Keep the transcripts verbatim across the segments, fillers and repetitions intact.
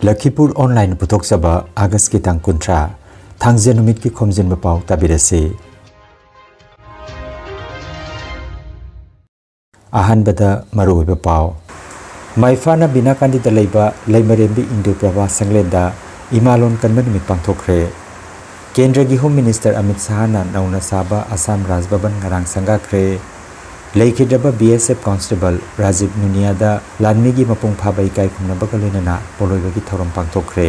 ꯂꯈꯤꯄꯨꯔ online ꯄꯨꯊꯣꯛꯆꯕ ꯑꯥꯒꯁꯀꯤ ꯇꯥꯡ ꯀꯨꯟꯊ꯭ꯔꯥ, ꯊꯥꯡꯖ ꯅꯨꯃꯤꯠꯀꯤ ꯈꯣꯝꯖꯤꯟꯕ ꯄꯥꯎ ꯇꯥꯕꯤꯔꯁꯤ꯫ ꯑꯍꯥꯟꯕꯗ ꯃꯔꯨꯑꯣꯏꯕ ꯄꯥꯎ꯫ ꯃꯥꯏꯐꯥꯅ ꯕꯤꯅꯥꯀꯥꯟꯗꯤꯗ ꯂꯩꯕ ꯂꯩꯃꯔꯦꯝꯕꯤ ꯏꯟꯗꯨ ꯄ꯭ꯔꯚꯥ ꯁꯪꯂꯦꯟꯗ ꯏꯃꯥꯂꯣꯟ ꯀꯟꯕ ꯅꯨꯃꯤꯠ ꯄꯥꯡꯊꯣꯛꯈ꯭ꯔꯦ꯫ ꯀꯦꯟꯗ꯭ꯔꯒꯤ ꯍꯣꯝ ꯃꯤꯅꯤꯁꯇꯔ ꯑꯃꯤꯠ ꯁꯍꯥꯅ ꯅꯧꯅ ꯁꯥꯕ ꯑꯁꯥꯝ ꯔꯥꯖ ꯚꯕꯟ ꯉꯔꯥꯡ ꯁꯪꯒꯥꯈ꯭ꯔꯦ꯫ ꯂꯩꯈꯤꯗ꯭ꯔꯕ ꯕꯤ ꯑꯦꯁ ꯑꯦꯐ ꯀꯣꯟꯁꯇꯦꯕꯜ ꯔꯥꯖꯤꯕ ꯅꯨꯅꯤꯌꯥꯗ ꯂꯥꯟꯃꯤꯒꯤ ꯃꯄꯨꯡ ꯐꯥꯕ ꯏꯀꯥꯏ ꯈꯨꯝꯅꯕꯒ ꯂꯣꯏꯅꯅ ꯄꯣꯂꯣꯏꯕꯒꯤ ꯊꯧꯔꯝ ꯄꯥꯡꯊꯣꯛꯈ꯭ꯔꯦ꯫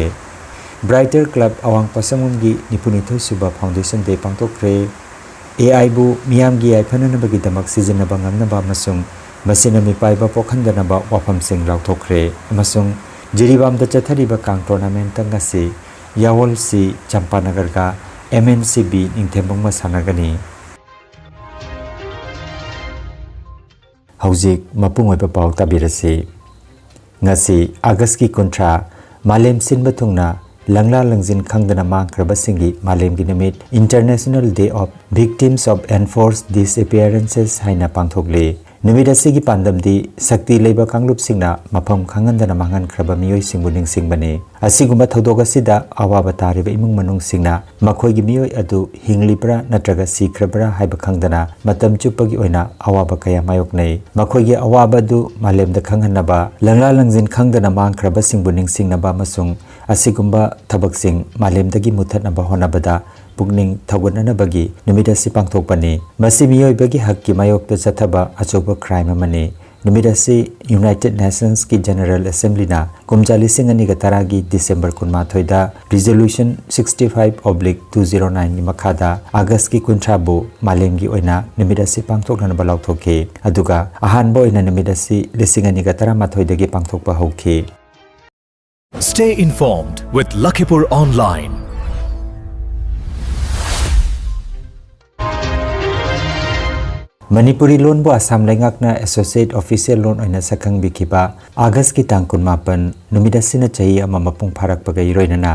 ꯕ꯭ꯔꯥꯏꯇꯔ ꯀ꯭ꯂꯕ ꯑꯋꯥꯡ ꯄꯣꯠꯁꯪꯕꯝꯒꯤ ꯅꯤꯐꯨꯅꯤꯊꯣꯏ ꯁꯨꯕ ꯐꯥꯎꯟꯗꯦꯁꯟ ꯗꯦ ꯄꯥꯡꯊꯣꯛꯈ꯭ꯔꯦ꯫ ꯑꯦ ꯑꯥꯏꯕꯨ ꯃꯤꯌꯥꯝꯒꯤ ꯌꯥꯏꯐꯅꯅꯕꯒꯤꯗꯃꯛ ꯁꯤꯖꯤꯟꯅꯕ ꯉꯝꯅꯕ ꯑꯃꯁꯨꯡ ꯃꯁꯤꯅ ꯃꯤꯄꯥꯏꯕ ꯄꯣꯛꯍꯟꯗꯅꯕ ꯋꯥꯐꯝꯁꯤꯡ ꯂꯥꯎꯊꯣꯛꯈ꯭ꯔꯦ ꯑꯃꯁꯨꯡ ꯖꯤꯔꯤꯕꯥꯝꯗ ꯆꯠꯊꯔꯤꯕ ꯀꯥꯡ ꯇꯣꯔꯅꯥꯃꯦꯟꯠꯇ ꯉꯁꯤ ꯌꯥꯋꯜ ꯁꯤ ꯆꯝꯄꯥꯅꯒꯔꯒ ꯑꯦꯝ ꯑꯦꯟ ꯁꯤ ꯕꯤ ꯅꯤꯡꯊꯦꯝꯕꯨꯡ ꯃꯁꯥꯟꯅꯒꯅꯤ꯫ ꯍꯧꯖꯤꯛ ꯃꯄꯨꯡ ꯑꯣꯏꯕ ꯄꯥꯎ ꯇꯥꯕꯤꯔꯁꯤ꯫ ꯉꯁꯤ ꯑꯥꯒꯁꯀꯤ ꯀꯨꯟꯊ꯭ꯔꯥ, ꯃꯥꯂꯦꯝ ꯁꯤꯟꯕ ꯊꯨꯡꯅ ꯂꯪꯂꯥ ꯂꯪꯖꯤꯟ ꯈꯪꯗꯅ ꯃꯥꯡꯈ꯭ꯔꯕꯁꯤꯡꯒꯤ ꯃꯥꯂꯦꯝꯒꯤ ꯅꯨꯃꯤꯠ, International Day of Victims of Enforced Disappearances ꯍꯥꯏꯅ ꯄꯥꯡꯊꯣꯛꯂꯤ꯫ ꯅꯨꯃꯤꯠ ꯑꯁꯤꯒꯤ ꯄꯥꯟꯗꯝꯗꯤ ꯁꯛꯇꯤ ꯂꯩꯕ ꯀꯥꯡꯂꯨꯞꯁꯤꯡꯅ ꯃꯐꯝ ꯈꯪꯍꯟꯗꯅ ꯃꯥꯡꯍꯟꯈ꯭ꯔꯕ ꯃꯤꯑꯣꯏꯁꯤꯡꯕꯨ ꯅꯤꯡꯁꯤꯡꯕꯅꯤ꯫ ꯑꯁꯤꯒꯨꯝꯕ ꯊꯧꯗꯣꯛ ꯑꯁꯤꯗ ꯑꯋꯥꯕ ꯇꯥꯔꯤꯕ ꯏꯃꯨꯡ ꯃꯅꯨꯡꯁꯤꯡꯅ ꯃꯈꯣꯏꯒꯤ ꯃꯤꯑꯣꯏ ꯑꯗꯨ ꯍꯤꯡꯂꯤꯕ꯭ꯔꯥ ꯅꯠꯇ꯭ꯔꯒ ꯁꯤꯈ꯭ꯔꯕ꯭ꯔꯥ ꯍꯥꯏꯕ ꯈꯪꯗꯅ ꯃꯇꯝ ꯆꯨꯞꯄꯒꯤ ꯑꯣꯏꯅ ꯑꯋꯥꯕ ꯀꯌꯥ ꯃꯥꯌꯣꯛꯅꯩ꯫ ꯃꯈꯣꯏꯒꯤ ꯑꯋꯥꯕ ꯑꯗꯨ ꯃꯥꯂꯦꯝꯗ ꯈꯪꯍꯟꯅꯕ, ꯂꯪꯂꯥ ꯂꯪꯖꯤꯟ ꯈꯪꯗꯅ ꯃꯥꯡꯈ꯭ꯔꯕꯁꯤꯡꯕꯨ ꯅꯤꯡꯁꯤꯡꯅꯕ ꯑꯃꯁꯨꯡ ꯑꯁꯤꯒꯨꯝꯕ ꯊꯕꯛꯁꯤꯡ ꯃꯥꯂꯦꯝꯗꯒꯤ ꯃꯨꯊꯠꯅꯕ ꯍꯣꯠꯅꯕꯗ ꯄꯨꯛꯅꯤꯡ ꯊꯧꯒꯠꯅꯅꯕꯒꯤ ꯅꯨꯃꯤꯠ ꯑꯁꯤ ꯄꯥꯡꯊꯣꯛꯄꯅꯤ꯫ ꯃꯁꯤ ꯃꯤꯑꯣꯏꯕꯒꯤ ꯍꯛꯀꯤ ꯃꯥꯌꯣꯛꯇ ꯆꯠꯊꯕ ꯑꯆꯧꯕ ꯀ꯭ꯔꯥꯏꯝ ꯑꯃꯅꯤ꯫ ꯅꯨꯃꯤꯠ ꯑꯁꯤ ꯌꯨꯅꯥꯏꯇꯦꯗ ꯅꯦꯁꯟꯁꯀꯤ ꯖꯦꯅꯔꯦꯜ ꯑꯦꯁꯦꯝꯕ꯭ꯂꯤꯅ ꯀꯨꯝꯖꯥ ꯂꯤꯁꯤꯡ ꯑꯅꯤꯒ ꯇꯔꯥꯒꯤ ꯗꯤꯁꯦꯝꯕꯔ ꯀꯨꯟꯃꯥꯊꯣꯏꯗ resolution sixty five oblique two zero nineꯒꯤ ꯃꯈꯥꯗ ꯑꯥꯒꯁꯀꯤ ꯀꯨꯟꯊ꯭ꯔꯥꯕꯨ ꯃꯥꯂꯦꯝꯒꯤ ꯑꯣꯏꯅ ꯅꯨꯃꯤꯠ ꯑꯁꯤ ꯄꯥꯡꯊꯣꯛꯅꯅꯕ ꯂꯥꯎꯊꯣꯛꯈꯤ꯫ ꯑꯗꯨꯒ ꯑꯍꯥꯟꯕ ꯑꯣꯏꯅ ꯅꯨꯃꯤꯠ ꯑꯁꯤ ꯂꯤꯁꯤꯡ ꯑꯅꯤꯒ ꯇꯔꯥꯃꯥꯊꯣꯏꯗꯒꯤ ꯄꯥꯡꯊꯣꯛꯄ ꯍꯧꯈꯤ꯫ Stay informed with Lakhipur Online. Manipuri ꯂꯣꯟꯕꯨ ꯑꯁꯥꯝ ꯂꯩꯉꯥꯛꯅ ꯑꯦꯁꯣꯁꯤꯌꯦꯠ ꯑꯣꯐꯤꯁꯤꯌꯦꯜ ꯂꯣꯟ ꯑꯣꯏꯅ ꯁꯛꯈꯪꯕꯤꯈꯤꯕ ꯑꯥꯒꯁꯀꯤ ꯇꯥꯡ ꯀꯨꯟꯃꯥꯄꯟ ꯅꯨꯃꯤꯠ ꯑꯁꯤꯅ ꯆꯍꯤ ꯑꯃ ꯃꯄꯨꯡ ꯐꯥꯔꯛꯄꯒ ꯏꯔꯣꯏꯅꯅ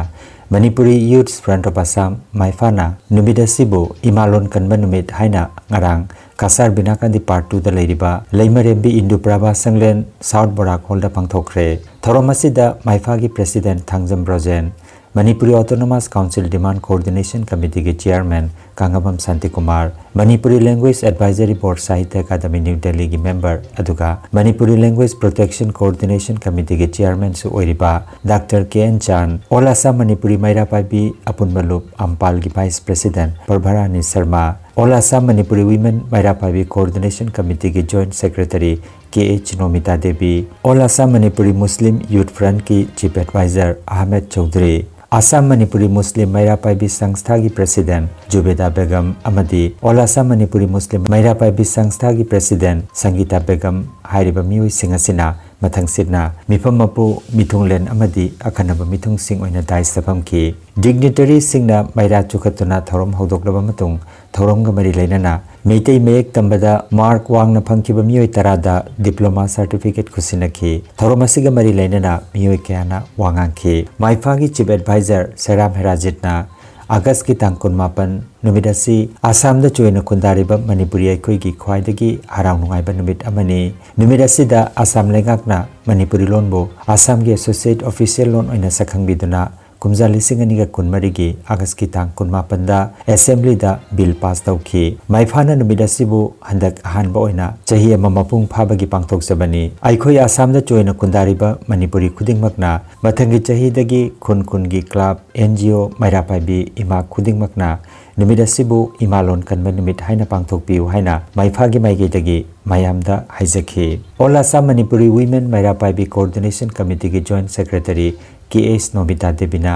Manipuri Youth Front of Assam, ꯃꯥꯏꯐꯥꯅ ꯅꯨꯃꯤꯠ ꯑꯁꯤꯕꯨ ꯏꯃꯥꯂꯣꯟ ꯀꯟꯕ ꯅꯨꯃꯤꯠ ꯍꯥꯏꯅ ꯉꯔꯥꯡ ꯀꯁꯥꯔ ꯕꯤꯅꯥꯀꯥꯟꯗꯤ ꯄꯥꯔꯠ ꯇꯨꯗ ꯂꯩꯔꯤꯕ ꯂꯩꯃꯔꯦꯝꯕꯤ ꯏꯟꯗꯨ ꯄ꯭ꯔꯚꯥ ꯁꯪꯂꯦꯟ ꯁꯥꯎꯠ ꯕꯣꯔꯥꯛ ꯍꯣꯜꯗ ꯄꯥꯡꯊꯣꯛꯈ꯭ꯔꯦ꯫ ꯊꯧꯔꯝ ꯑꯁꯤꯗ ꯃꯥꯏꯐꯥꯒꯤ president Thangjam Brojen, Manipuri autonomous council demand coordination ꯀꯃꯤꯇꯤꯒꯤ chairman Kangabam Shantikumar, Manipuri language advisory board Sahitya academy new ꯗꯦꯜꯂꯤꯒꯤ ꯃꯦꯝꯕꯔ, ꯑꯗꯨꯒ ꯃꯅꯤꯄꯨꯔꯤ ꯂꯦꯡꯒ꯭ꯋꯦꯖ ꯄ꯭ꯔꯣꯇꯦꯛꯁꯟ ꯀꯣꯑꯣꯔꯗꯤꯅꯦꯁꯟ ꯀꯃꯤꯇꯤꯒꯤ ꯆꯤꯌꯥꯔꯃꯦꯟꯁꯨ ꯑꯣꯏꯔꯤꯕ doctor K N Chan, all Assam Manipuri Meira Paibi ꯑꯄꯨꯟꯕ ꯂꯨꯞ ꯑꯝꯄꯥꯜꯒꯤ vice president Prabharani Sharma, all Assam Manipuri women Meira Paibi coordination ꯀꯃꯤꯇꯤꯒꯤ joint secretary K H Nomita Devi, all Assam Manipuri Muslim youth ꯐ꯭ꯔꯟꯠꯀꯤ chief adviser Ahmed Chaudhuri, Assam Manipuri ꯃꯨꯁꯂꯤꯝ ꯃꯩꯔꯥ ꯄꯥꯏꯕꯤ ꯁꯪꯁꯊꯥꯒꯤ ꯄ꯭ꯔꯦꯁꯤꯗꯦꯟꯠ ꯖꯨꯕꯦꯗꯥ ꯕꯦꯒꯝ ꯑꯃꯗꯤ ꯑꯣꯜ ꯑꯁꯥꯝ ꯃꯅꯤꯄꯨꯔꯤ ꯃꯨꯁꯂꯤꯝ ꯃꯩꯔꯥ ꯄꯥꯏꯕꯤ ꯁꯪꯁꯊꯥꯒꯤ ꯄ꯭ꯔꯦꯁꯤꯗꯦꯟꯠ ꯁꯪꯒꯤꯇꯥ ꯕꯦꯒꯝ ꯍꯥꯏꯔꯤꯕ ꯃꯤꯑꯣꯏꯁꯤꯡ ꯑꯁꯤꯅ ꯃꯊꯪꯁꯤꯠꯅ ꯃꯤꯐꯝ ꯃꯄꯨ, ꯃꯤꯊꯨꯡꯂꯦꯟ ꯑꯃꯗꯤ ꯑꯈꯟꯅꯕ ꯃꯤꯊꯨꯡꯁꯤꯡ ꯑꯣꯏꯅ ꯗꯥꯏꯁꯇ ꯐꯝꯈꯤ꯫ ꯗꯤꯒꯅꯤꯇꯔꯤꯁꯤꯡꯅ ꯃꯩꯔꯥ ꯆꯨꯈꯠꯇꯨꯅ ꯊꯧꯔꯝ ꯍꯧꯗꯣꯛꯂꯕ ꯃꯇꯨꯡ ꯊꯧꯔꯝꯒ ꯃꯔꯤ ꯂꯩꯅꯅ ꯃꯩꯇꯩ ꯃꯌꯦꯛ ꯇꯝꯕꯗ ꯃꯥꯔꯛ ꯋꯥꯡꯅ ꯐꯪꯈꯤꯕ ꯃꯤꯑꯣꯏ ꯇꯔꯥꯗ ꯗꯤꯄ꯭ꯂꯣꯃꯥ ꯁꯥꯔꯇꯤꯐꯤꯀꯦꯠ ꯈꯨꯠꯁꯤꯟꯅꯈꯤ꯫ ꯊꯧꯔꯝ ꯑꯁꯤꯒ ꯃꯔꯤ ꯂꯩꯅꯅ ꯃꯤꯑꯣꯏ ꯀꯌꯥꯅ ꯋꯥ ꯉꯥꯡꯈꯤ꯫ ꯃꯥꯏꯐꯥꯒꯤ ꯆꯤꯐ ꯑꯦꯗꯚꯥꯏꯖꯔ ꯁꯦꯔꯥꯝ ꯍꯦꯔꯥꯖꯤꯠꯅ ꯑꯥꯒꯁꯀꯤ ꯇꯥꯡ ꯀꯨꯟꯃꯥꯄꯟ ꯅꯨꯃꯤꯠ ꯑꯁꯤ ꯑꯁꯥꯝꯗ ꯆꯣꯏꯅ ꯈꯨꯟꯗꯥꯔꯤꯕ ꯃꯅꯤꯄꯨꯔꯤ ꯑꯩꯈꯣꯏꯒꯤ ꯈ꯭ꯋꯥꯏꯗꯒꯤ ꯍꯔꯥꯎ ꯅꯨꯡꯉꯥꯏꯕ ꯅꯨꯃꯤꯠ ꯑꯃꯅꯤ꯫ ꯅꯨꯃꯤꯠ ꯑꯁꯤꯗ ꯑꯁꯥꯝ ꯂꯩꯉꯥꯛꯅ ꯃꯅꯤꯄꯨꯔꯤ ꯂꯣꯟꯕꯨ ꯑꯁꯥꯝꯒꯤ ꯑꯦꯁꯣꯁꯤꯌꯦꯠ ꯑꯣꯐꯤꯁꯤꯌꯦꯜ ꯂꯣꯟ ꯑꯣꯏꯅ ꯁꯛꯈꯪꯕꯤꯗꯨꯅ ꯀꯨꯝꯖꯥ ꯂꯤꯁꯤꯡ ꯑꯅꯤꯒ ꯀꯨꯟꯃꯔꯤꯒꯤ ꯑꯥꯒꯁꯀꯤ ꯇꯥꯡ ꯀꯨꯟꯃꯥꯄꯟꯗ ꯑꯦꯁꯦꯝꯕ꯭ꯂꯤꯗ ꯕꯤꯜ ꯄꯥꯁ ꯇꯧꯈꯤ꯫ ꯃꯥꯏꯐꯥꯅ ꯅꯨꯃꯤꯠ ꯑꯁꯤꯕꯨ ꯍꯟꯗꯛ ꯑꯍꯥꯟꯕ ꯑꯣꯏꯅ ꯆꯍꯤ ꯑꯃ ꯃꯄꯨꯡ ꯐꯥꯕꯒꯤ ꯄꯥꯡꯊꯣꯛꯆꯕꯅꯤ꯫ ꯑꯩꯈꯣꯏ ꯑꯁꯥꯝꯗ ꯆꯣꯏꯅ ꯈꯨꯟꯗꯥꯔꯤꯕ ꯃꯅꯤꯄꯨꯔꯤ ꯈꯨꯗꯤꯡꯃꯛꯅ ꯃꯊꯪꯒꯤ ꯆꯍꯤꯗꯒꯤ ꯈꯨꯟ ꯈꯨꯟꯒꯤ ꯀ꯭ꯂꯕ, ꯑꯦꯟ ꯖꯤ ꯑꯣ, ꯃꯩꯔꯥ ꯄꯥꯏꯕꯤ ꯏꯃꯥ ꯈꯨꯗꯤꯡꯃꯛꯅ ꯅꯨꯃꯤꯠ ꯑꯁꯤꯕꯨ ꯏꯃꯥ ꯂꯣꯟ ꯀꯟꯕ ꯅꯨꯃꯤꯠ ꯍꯥꯏꯅ ꯄꯥꯡꯊꯣꯛꯄꯤꯌꯨ ꯍꯥꯏꯅ ꯃꯥꯏꯐꯥꯒꯤ ꯃꯥꯏꯀꯩꯗꯒꯤ ꯃꯌꯥꯝꯗ ꯍꯥꯏꯖꯈꯤ꯫ All Assam Manipuri women Meira Paibi coordination ꯀꯃꯤꯇꯤꯒꯤ joint secretary K S Nomita ꯗꯦꯕꯤꯅ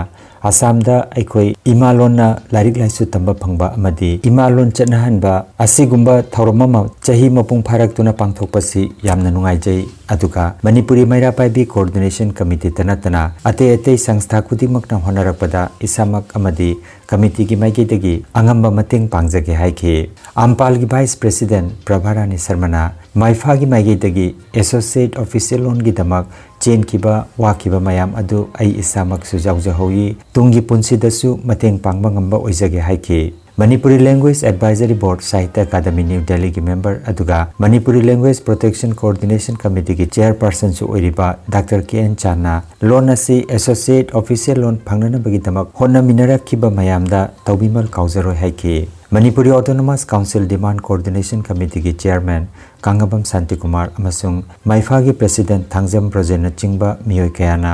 ꯑꯁꯥꯝꯗ ꯑꯩꯈꯣꯏ ꯏꯃꯥ ꯂꯣꯟꯅ ꯂꯥꯏꯔꯤꯛ ꯂꯥꯏꯁꯨ ꯇꯝꯕ ꯐꯪꯕ ꯑꯃꯗꯤ ꯏꯃꯥ ꯂꯣꯟ ꯆꯠꯅꯍꯟꯕ ꯑꯁꯤꯒꯨꯝꯕ ꯊꯧꯔꯝ ꯑꯃ ꯆꯍꯤ ꯃꯄꯨꯡ ꯐꯥꯔꯛꯇꯨꯅ ꯄꯥꯡꯊꯣꯛꯄꯁꯤ ꯌꯥꯝꯅ ꯅꯨꯡꯉꯥꯏꯖꯩ꯫ ꯑꯗꯨꯒ ꯃꯅꯤꯄꯨꯔꯤ ꯃꯩꯔꯥ ꯄꯥꯏꯕꯤ ꯀꯣꯑꯣꯔꯗꯤꯅꯦꯁꯟ ꯀꯃꯤꯇꯤꯗ ꯅꯠꯇꯅ ꯑꯇꯩ ꯑꯇꯩ ꯁꯪꯁꯊꯥ ꯈꯨꯗꯤꯡꯃꯛꯅ ꯍꯣꯠꯅꯔꯛꯄꯗ ꯏꯁꯥꯃꯛ ꯑꯃꯗꯤ ꯀꯃꯤꯇꯤꯒꯤ ꯃꯥꯏꯀꯩꯗꯒꯤ ꯑꯉꯝꯕ ꯃꯇꯦꯡ ꯄꯥꯡꯖꯒꯦ ꯍꯥꯏꯈꯤ꯫ ꯑꯝꯄꯥꯜꯒꯤ ꯚꯥꯏꯁ ꯄ꯭ꯔꯦꯁꯤꯗꯦꯟꯠ ꯄ꯭ꯔꯚꯥꯔꯥꯅꯤ ꯁꯔꯃꯅ ꯃꯥꯏꯐꯥꯒꯤ ꯃꯥꯏꯀꯩꯗꯒꯤ ꯑꯦꯁꯣꯁꯤꯌꯦꯠ ꯑꯣꯐꯤꯁꯤꯌꯦꯜ ꯂꯣꯟꯒꯤꯗꯃꯛ ꯆꯦꯟꯈꯤꯕ ꯋꯥꯈꯤꯕ ꯃꯌꯥꯝ ꯑꯗꯨ ꯑꯩ ꯏꯁꯥꯃꯛꯁꯨ ꯌꯥꯎꯖꯍꯧꯏ꯫ ꯇꯨꯡꯒꯤ ꯄꯨꯟꯁꯤꯗꯁꯨ ꯃꯇꯦꯡ ꯄꯥꯡꯕ ꯉꯝꯕ ꯑꯣꯏꯖꯒꯦ ꯍꯥꯏꯈꯤ꯫ ꯃꯅꯤꯄꯨꯔꯤ ꯂꯦꯡꯒ꯭ꯋꯦꯖ ꯑꯦꯗꯚꯥꯏꯖꯔꯤ ꯕꯣꯔꯗ ꯁꯥꯍꯤꯇ꯭ꯌ ꯑꯀꯥꯗꯃꯤ ꯅ꯭ꯌꯨ ꯗꯦꯜꯂꯤꯒꯤ ꯃꯦꯝꯕꯔ ꯑꯗꯨꯒ ꯃꯅꯤꯄꯨꯔꯤ ꯂꯦꯡꯒ꯭ꯋꯦꯖ ꯄ꯭ꯔꯣꯇꯦꯛꯁꯟ ꯀꯣꯑꯣꯔꯗꯤꯅꯦꯁꯟ ꯀꯃꯤꯇꯤꯒꯤ ꯆꯦꯌꯔꯄꯔꯁꯟꯁꯨ ꯑꯣꯏꯔꯤꯕ ꯗꯥꯛꯇꯔ ꯀꯦ ꯑꯦꯟ ꯆꯥꯟꯅ ꯂꯣꯟ ꯑꯁꯤ ꯑꯦꯁꯣꯁꯤꯌꯦꯠ ꯑꯣꯐꯤꯁꯤꯌꯦꯜ ꯂꯣꯟ ꯐꯪꯅꯅꯕꯒꯤꯗꯃꯛ ꯍꯣꯠꯅꯃꯤꯟꯅꯔꯛꯈꯤꯕ ꯃꯌꯥꯝꯗ ꯇꯧꯕꯤꯃꯜ ꯀꯥꯎꯖꯔꯣꯏ ꯍꯥꯏꯈꯤ꯫ Manipuri autonomous council demand coordination ꯀꯃꯤꯇꯤꯒꯤ chairman ꯀꯥꯡꯉꯕꯝ Shantikumar ꯑꯃꯁꯨꯡ ꯃꯥꯏꯐꯥꯒꯤ ꯄ꯭ꯔꯦꯁꯤꯗꯦꯟꯠ ꯊꯥꯡꯖꯝ ꯕ꯭ꯔꯣꯖꯦꯟꯅꯆꯤꯡꯕ ꯃꯤꯑꯣꯏ ꯀꯌꯥꯅ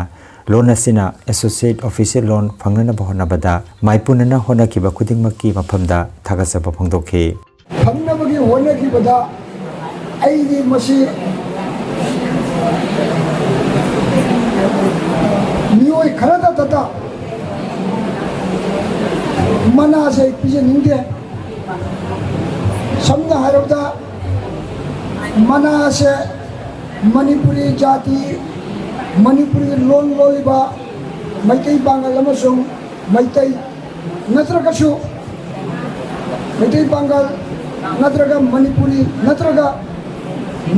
ꯂꯣꯟ ꯑꯁꯤꯅ ꯑꯦꯁꯣꯁꯤꯌꯦꯠ ꯑꯣꯐꯤꯁꯤꯌꯦꯜ ꯂꯣꯟ ꯐꯪꯅꯅꯕ ꯍꯣꯠꯅꯕꯗ ꯃꯥꯏꯄꯨꯅꯅ ꯍꯣꯠꯅꯈꯤꯕ ꯈꯨꯗꯤꯡꯃꯛꯀꯤ ꯃꯐꯝꯗ ꯊꯥꯒꯠꯆꯕ ꯐꯣꯡꯗꯣꯛꯈꯤ꯫ ꯐꯪꯅꯕꯒꯤ ꯍꯣꯠꯅꯈꯤꯕꯗ ꯑꯩꯗꯤ ꯃꯁꯤ ꯃꯤꯑꯣꯏ ꯈꯔꯗ ꯇꯇ ꯃꯅꯥꯁꯦ ꯑꯩ ꯄꯤꯖꯅꯤꯡꯗꯦ꯫ ꯁꯝꯅ ꯍꯥꯏꯔꯕꯗ, ꯃꯅꯥꯁꯦ ꯃꯅꯤꯄꯨꯔꯤ ꯖꯥꯇꯤ, ꯃꯅꯤꯄꯨꯔꯤ ꯂꯣꯟ ꯂꯣꯜꯂꯤꯕ ꯃꯩꯇꯩ ꯄꯥꯉꯜ ꯑꯃꯁꯨꯡ ꯃꯩꯇꯩ ꯅꯠꯇ꯭ꯔꯒꯁꯨ, ꯃꯩꯇꯩ ꯄꯥꯉꯜ ꯅꯠꯇ꯭ꯔꯒ ꯃꯅꯤꯄꯨꯔꯤ ꯅꯠꯇ꯭ꯔꯒ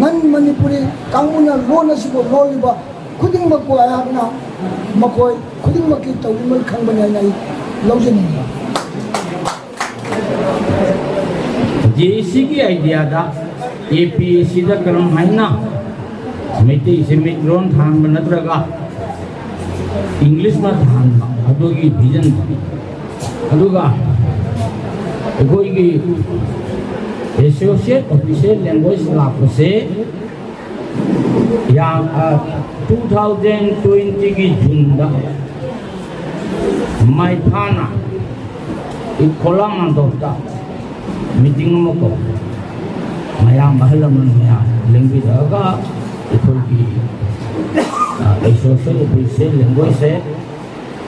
ꯅꯟ ꯃꯅꯤꯄꯨꯔꯤ ꯀꯥꯡꯕꯨꯅ ꯂꯣꯟ ꯑꯁꯤꯕꯨ ꯂꯣꯜꯂꯤꯕ ꯈꯨꯗꯤꯡꯃꯛꯄꯨ ꯑꯩꯍꯥꯛꯅ ꯃꯈꯣꯏ ꯈꯨꯗꯤꯡꯃꯛꯀꯤ ꯇꯧꯔꯤꯃꯜ ꯈꯪꯕꯅꯤ ꯍꯥꯏꯅ ꯑꯩ ꯂꯧꯖꯅꯤꯡꯏ꯫ ꯖꯦ ꯑꯦ ꯁꯤꯒꯤ ꯑꯥꯏꯗꯤꯌꯥꯗ ꯑꯦ ꯄꯤ ꯑꯦ ꯁꯤꯗ ꯀꯔꯝ ꯍꯥꯏꯅ ꯃꯩꯇꯩꯁꯦ ꯃꯩꯇꯩꯂꯣꯟ ꯊꯥꯍꯟꯕ ꯅꯠꯇ꯭ꯔꯒ ꯏꯪꯂꯤꯁꯅ ꯊꯥꯍꯟꯕ ꯑꯗꯨꯒꯤ ꯚꯤꯖꯟ, ꯑꯗꯨꯒ ꯑꯩꯈꯣꯏꯒꯤ ꯑꯦꯁꯣꯁꯤꯌꯦꯠ ꯑꯣꯐꯤꯁꯤꯌꯦꯜ ꯂꯦꯡꯒ꯭ꯋꯦꯖ ꯂꯥꯛꯄꯁꯦ ꯌꯥꯝ, ꯑ, two thousand twentyꯒꯤ ꯖꯨꯟꯗ ꯃꯥꯏꯐꯥꯅ ꯈꯣꯂꯥ ꯃꯥꯟꯗꯣꯞꯇ ꯃꯤꯇꯤꯡ ꯑꯃ ꯀꯧꯏ꯫ ꯃꯌꯥꯝ, ꯑꯍꯜ ꯂꯃꯟ ꯃꯌꯥꯝ ꯂꯦꯡꯕꯤꯔꯛꯑꯒ ꯑꯩꯈꯣꯏꯒꯤ, ꯑ, ꯑꯦꯁꯣꯁꯤꯌꯦꯠ ꯑꯣꯐꯤꯁꯤꯌꯦꯜ ꯂꯦꯡꯒ꯭ꯋꯦꯖꯁꯦ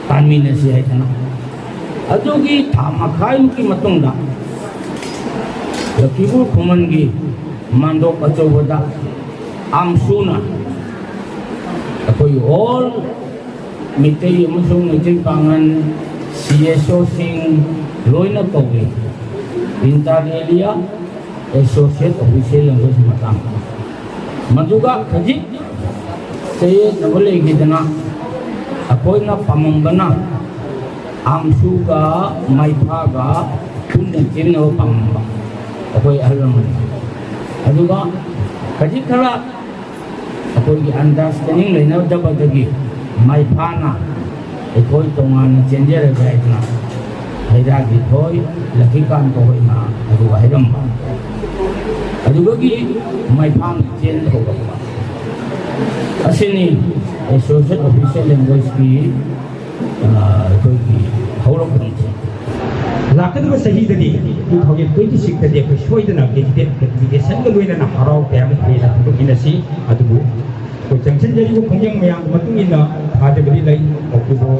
ꯇꯥꯟꯃꯤꯟꯅꯁꯤ ꯍꯥꯏꯗꯅ꯫ ꯑꯗꯨꯒꯤ ꯊꯥ ꯃꯈꯥꯏꯃꯨꯛꯀꯤ ꯃꯇꯨꯡꯗ ꯂꯛꯈꯤꯄꯨꯔ ꯈꯨꯃꯟꯒꯤ ꯃꯥꯟꯗꯣꯞ ꯑꯆꯧꯕꯗ ꯑꯥꯝꯁꯨꯅ ꯑꯩꯈꯣꯏ ꯑꯣꯜ ꯃꯩꯇꯩ ꯑꯃꯁꯨꯡ ꯃꯩꯇꯩ ꯄꯥꯉꯜ ꯁꯤ ꯑꯦꯁ ꯑꯣꯁꯤꯡ ꯂꯣꯏꯅ ꯀꯧꯏ꯫ Inter area associate official language ꯃꯇꯥꯡ, ꯃꯗꯨꯒ ꯈꯖꯤꯛ ꯆꯌꯦꯠꯅꯕ ꯂꯩꯈꯤꯗꯅ, ꯑꯩꯈꯣꯏꯅ ꯄꯥꯝꯃꯝꯕꯅ ꯑꯥꯝꯁꯨꯒ ꯃꯩꯐꯥꯒ ꯄꯨꯟꯅ ꯆꯦꯟꯅꯕ ꯄꯥꯝꯃꯝꯕ ꯑꯩꯈꯣꯏ ꯑꯍꯜ ꯂꯃꯟ, ꯑꯗꯨꯒ ꯈꯖꯤꯛ ꯈꯔ ꯑꯩꯈꯣꯏꯒꯤ ꯑꯟꯗꯔꯁꯇꯦꯟꯗꯤꯡ ꯂꯩꯅꯗꯕꯗꯒꯤ ꯃꯩꯐꯥꯅ ꯑꯩꯈꯣꯏ ꯇꯣꯉꯥꯟꯅ ꯆꯦꯟꯖꯔꯒꯦ ꯍꯥꯏꯗꯅ ꯍꯩꯔꯥꯒꯤ ꯊꯣꯏ, ꯂꯛꯈꯤꯀꯥꯟꯇ ꯍꯣꯏꯅ ꯑꯗꯨ ꯍꯥꯏꯔꯝꯕ, ꯑꯗꯨꯗꯒꯤ ꯃꯩꯐꯥꯅ ꯆꯦꯟꯕ ꯍꯧꯔꯛꯄ ꯑꯁꯤꯅꯤ ꯑꯦꯁꯣꯁꯤꯌꯦꯠ ꯑꯣꯐꯤꯁꯤꯌꯦꯜ ꯂꯦꯡꯒ꯭ꯋꯦꯖꯀꯤ, ꯑ, ꯑꯩꯈꯣꯏꯒꯤ ꯍꯧꯔꯛꯐꯝꯁꯦ꯫ ꯂꯥꯛꯀꯗꯕ ꯆꯍꯤꯗꯗꯤ, ꯇꯨ ꯊꯥꯎꯖꯟ ꯇ꯭ꯋꯦꯟꯇꯤ ꯁꯤꯛꯁꯇꯗꯤ ꯑꯩꯈꯣꯏ ꯁꯣꯏꯗꯅ ꯒꯦꯖꯦꯇꯦꯠ ꯅꯣꯇꯤꯐꯤꯀꯦꯁꯟꯒ ꯂꯣꯏꯅꯅ ꯍꯔꯥꯎ ꯇꯌꯥꯝꯅ ꯍꯦꯟꯅ ꯍꯧꯗꯣꯛꯃꯤꯟꯅꯁꯤ꯫ ꯑꯗꯨꯕꯨ ꯑꯩꯈꯣꯏ ꯆꯪꯁꯤꯟꯖꯔꯤꯕ ꯈꯣꯡꯖꯪ ꯃꯌꯥꯝꯒꯤ ꯃꯇꯨꯡ ꯏꯟꯅ ꯊꯥꯖꯕꯗꯤ ꯂꯩ꯫ ꯑꯣꯛꯇꯣꯕꯔ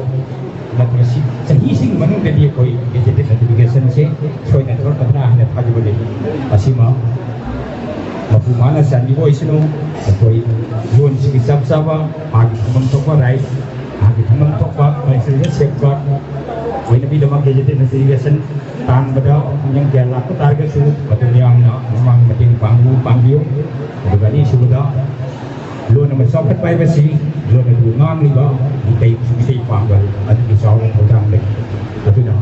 ꯃꯊꯪ ꯆꯍꯤꯁꯤꯒꯤ ꯃꯅꯨꯡꯗꯗꯤ ꯑꯩꯈꯣꯏ ꯒꯦꯖꯦꯇꯦꯠ ꯅꯣꯇꯤꯐꯤꯀꯦꯁꯟꯁꯦ ꯁꯣꯏꯗꯅ ꯊꯣꯛꯂꯛꯀꯗ꯭ꯔꯥ ꯍꯥꯏꯅ ꯊꯥꯖꯕ ꯂꯩ꯫ ꯑꯁꯤꯃ ꯃꯄꯨ ꯃꯥꯅ ꯆꯥꯟꯕꯤꯕ ꯑꯣꯏꯁꯅꯨ꯫ ꯑꯩꯈꯣꯏ ꯂꯣꯟꯁꯤꯒꯤ ꯆꯞ ꯆꯥꯕ ꯃꯥꯒꯤ ꯐꯪꯐꯝ ꯊꯣꯛꯄ ꯔꯥꯏꯠ, ꯃꯥꯒꯤ ꯐꯪꯐꯝ ꯊꯣꯛꯄ ꯀꯜꯆꯔꯦꯜ ꯁꯦꯐꯒꯥꯔꯗ ꯑꯣꯏꯅꯕꯒꯤꯗꯃꯛ ꯒꯦꯖꯦꯇꯦꯠ ꯅꯣꯇꯤꯐꯤꯀꯦꯁꯟ ꯇꯥꯟꯕꯗ ꯈꯣꯡꯖꯪ ꯀꯌꯥ ꯂꯥꯛꯄ ꯇꯥꯔꯒꯁꯨ ꯃꯗꯨ ꯃꯌꯥꯝꯅ ꯃꯃꯥꯡ ꯃꯇꯦꯡ ꯄꯥꯡꯕꯤꯌꯨ, ꯄꯥꯡꯕꯤꯌꯨ꯫ ꯑꯗꯨꯒ ꯑꯅꯤꯁꯨꯕꯗ, ꯂꯣꯟ ꯑꯃ ꯆꯥꯎꯈꯠꯄ ꯍꯥꯏꯕꯁꯤ ꯂꯣꯟ ꯑꯗꯨ ꯉꯥꯡꯂꯤꯕ ꯃꯤꯇꯩ ꯃꯤꯇꯩ ꯄꯥꯡꯒꯜ ꯑꯗꯨꯒꯤ ꯆꯥꯎꯅ ꯊꯧꯗꯥꯡ ꯂꯩ꯫ ꯑꯗꯨꯅ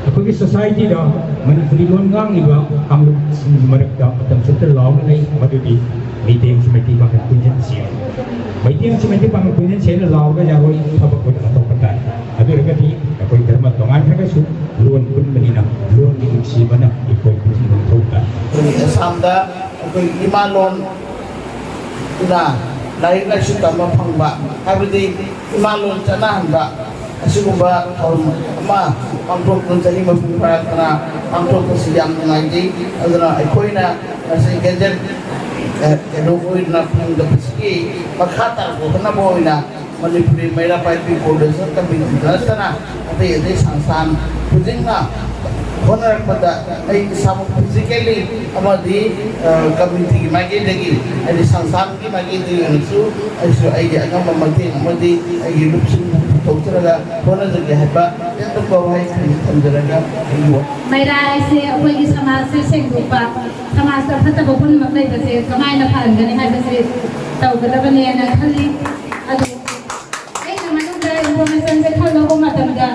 ꯑꯩꯈꯣꯏꯒꯤ ꯁꯣꯁꯥꯏꯇꯤꯗ ꯃꯅꯤꯄꯨꯔꯤ ꯂꯣꯟ ꯉꯥꯡꯂꯤꯕ ꯀꯥꯡꯂꯨꯞꯁꯤꯡꯒꯤ ꯃꯔꯛꯇ ꯃꯇꯝ ꯆꯨꯞꯇ ꯂꯥꯎꯅ ꯂꯩ, ꯃꯗꯨꯗꯤ ꯃꯩꯇꯩ ꯑꯃꯁꯨꯡ ꯃꯩꯇꯩ ꯄꯥꯡꯒꯜ ꯄꯨꯟꯁꯤꯟꯁꯤ꯫ ꯃꯩꯇꯩ ꯑꯃꯁꯨꯡ ꯃꯩꯇꯩ ꯄꯥꯡꯒꯜ ꯄꯨꯟꯁꯤꯟꯁꯦꯅ ꯂꯥꯎꯔꯒ ꯌꯥꯔꯣꯏ, ꯊꯕꯛ ꯑꯣꯏꯅ ꯄꯥꯡꯊꯣꯛꯄ ꯇꯥꯏ꯫ ꯑꯗꯨ ꯑꯣꯏꯔꯒꯗꯤ ꯑꯩꯈꯣꯏ ꯙꯔꯃ ꯇꯣꯉꯥꯟꯈ꯭ꯔꯒꯁꯨ ꯂꯣꯟ ꯄꯨꯟꯕꯅꯤꯅ ꯂꯣꯟꯒꯤ ꯅꯨꯡꯁꯤꯕꯅ ꯑꯩꯈꯣꯏ ꯄꯨꯟꯁꯤꯟꯕ ꯃꯊꯧ ꯇꯥꯏ꯫ ꯑꯩꯈꯣꯏꯒꯤ ꯑꯁꯥꯝꯗ ꯑꯩꯈꯣꯏ ꯏꯃꯥ ꯂꯣꯟ ꯅ ꯂꯥꯏꯔꯤꯛ ꯂꯥꯏꯁꯨ ꯇꯝꯕ ꯐꯪꯕ, ꯍꯥꯏꯕꯗꯤ ꯏꯃꯥ ꯂꯣꯟ ꯆꯠꯅꯍꯟꯕ, ꯑꯁꯤꯒꯨꯝꯕ ꯊꯧꯔꯝ ꯑꯃ ꯄꯥꯡꯊꯣꯛꯇꯨꯅ ꯆꯍꯤ ꯃꯄꯨꯡ ꯐꯥꯔꯛꯇꯅ ꯄꯥꯡꯊꯣꯛꯄꯁꯤ ꯌꯥꯝ ꯅꯨꯡꯉꯥꯏꯖꯩ꯫ ꯑꯗꯨꯅ ꯑꯩꯈꯣꯏꯅ ꯉꯁꯤ ꯒꯦꯖꯦꯠ, ꯑꯦ, ꯀꯩꯅꯣ ꯑꯣꯏꯅ ꯐꯪꯗꯕꯁꯤꯒꯤ ꯃꯈꯥ ꯇꯥꯔꯛꯄ ꯍꯣꯠꯅꯕ ꯑꯣꯏꯅ ꯃꯅꯤꯄꯨꯔꯤ ꯃꯩꯔꯥ ꯄꯥꯏꯕꯤ ꯀꯣꯑꯣꯔꯗꯤꯅꯦꯁꯟ ꯀꯃꯤꯇꯤꯗ ꯅꯠꯇꯅ ꯑꯇꯩ ꯑꯇꯩ ꯁꯪꯁꯊꯥꯟ ꯈꯨꯗꯤꯡꯅ ꯍꯣꯠꯅꯔꯛꯄꯗ ꯑꯩ ꯏꯁꯥꯃꯛ ꯐꯤꯖꯤꯀꯦꯜꯂꯤ ꯑꯃꯗꯤ, ꯑ, ꯀꯃꯤꯇꯤꯒꯤ ꯃꯥꯏꯀꯩꯗꯒꯤ, ꯍꯥꯏꯗꯤ ꯁꯪꯁꯊꯥꯟꯒꯤ ꯃꯥꯏꯀꯩꯗꯒꯤ ꯑꯣꯏꯅꯁꯨ ꯑꯩꯁꯨ ꯑꯩꯒꯤ ꯑꯉꯝꯕ ꯃꯇꯦꯡ ꯑꯃꯗꯤ ꯑꯩꯒꯤ ꯂꯨꯞꯁꯤꯡ ꯊꯣꯛꯆꯔꯒ ꯍꯣꯠꯅꯖꯒꯦ ꯍꯥꯏꯕ ꯑꯇꯣꯞꯄ ꯋꯥꯍꯩ ꯈꯔ ꯊꯝꯖꯔꯒ ꯑꯩꯒꯤ ꯋꯥ- ꯃꯩꯔꯥ ꯍꯥꯏꯁꯦ ꯑꯩꯈꯣꯏꯒꯤ ꯁꯃꯥꯖꯁꯦ ꯁꯦꯡꯗꯣꯛꯄ, ꯁꯃꯥꯖꯇ ꯐꯠꯇꯕ ꯄꯨꯝꯅꯃꯛ ꯂꯩꯕꯁꯦ ꯀꯃꯥꯏꯅ ꯐꯍꯟꯒꯅꯤ ꯍꯥꯏꯕꯁꯦ ꯇꯧꯒꯗꯕꯅꯦꯅ ꯈꯜꯂꯤ꯫ ꯑꯗꯨ ꯑꯩꯅ ꯃꯅꯨꯡꯗ ꯏꯟꯐꯣꯔꯃꯦꯁꯟꯁꯦ ꯈꯔ ꯂꯧꯕ ꯃꯇꯝꯗ,